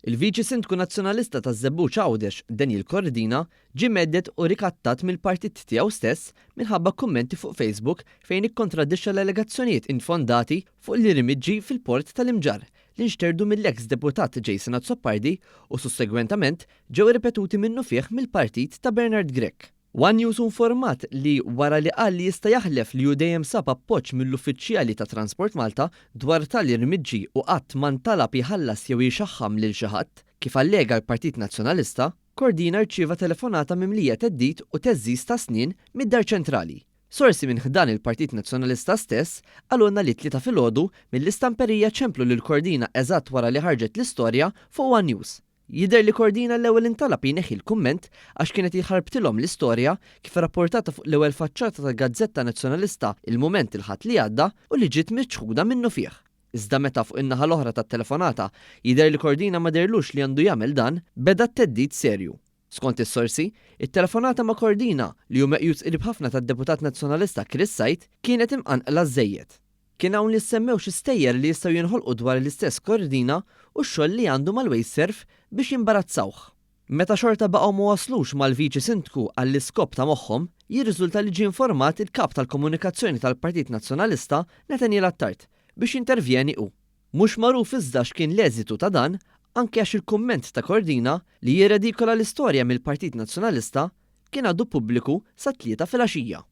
Il-Viċi Sindku Nazzjonalista taż-Żebbuġ Għawdex, Daniel Cordina, ġie mhedded u rikattat mill-partit tiegħu stess minħabba kummenti fuq Facebook fejn ikkontradixxa l-allegazzjonijiet infondati fuq l-irmiġġi fil-Port tal-Imġarr li nxterdu mill-eks Deputat Jason Azzopardi u sussegwentament ġew ripetuti minnufih mill-partit ta' Bernard Grech. One News hu nformat li wara li qal li jista' jaħlef li hu dejjem sab appoġġ mill-uffiċjali ta' Transport Malta dwar tali rmiġġi u qatt ma ntalab jħallas jew jxaħħam lil xi ħadd, kif allega l-Partit Nazzjonalista, Cordina rċieva telefonata mimlija theddid u theżżiż ta' snien mid-Dar Ċentrali. Sorsi minn ħdan il-Partit Nazzjonalista stess qalulna li t-Tlieta filgħodu mill-istamperija ċemplu lil Cordina eżatt wara li ħarġet l-istorja fuq One News. Jidher li Cordina l-ewwel intalab jneħħi l-kumment għax kien qed jħarbtilhom l-istorja kif rapportata fuq l-ewwel faċċata tal-gazzetta Nazzjonalista Il-Mument il-Ħadd li għadda u li ġiet miċħuda minnufih. Iżda meta fuq in-naħa l-oħra tat-telefonata jidher li Cordina ma dehrlux li għandu jagħmel dan, beda t-theddid serju. Skont is-sorsi, it-telefonata ma' Cordina, li hu meqjus qrib ħafna tad-Deputat Nazzjonalista Chris Said, kienet imqanqla żżejjed. Kien hawn li ssemmew xi stejjer li jistgħu jinħolqu dwar l-istess Cordina u x-xogħol li għandu mal-Wasteserv biex jimbarazzawh. Meta xorta baqgħu ma waslux mal-Viċi Sindku għall-iskop ta' moħħhom, jirriżulta li ġie informat il-Kap tal-Komunikazzjoni tal-Partit Nazzjonalista, Nathaniel Attard, biex jintervjeni hu. Mhux magħruf iżda x'kien l-eżitu ta' dan, anke għax il-kumment ta' Cordina, li jirredikola l-istorja mill-Partit Nazzjonalista, kien għadu pubbliku sat-Tlieta filgħaxija.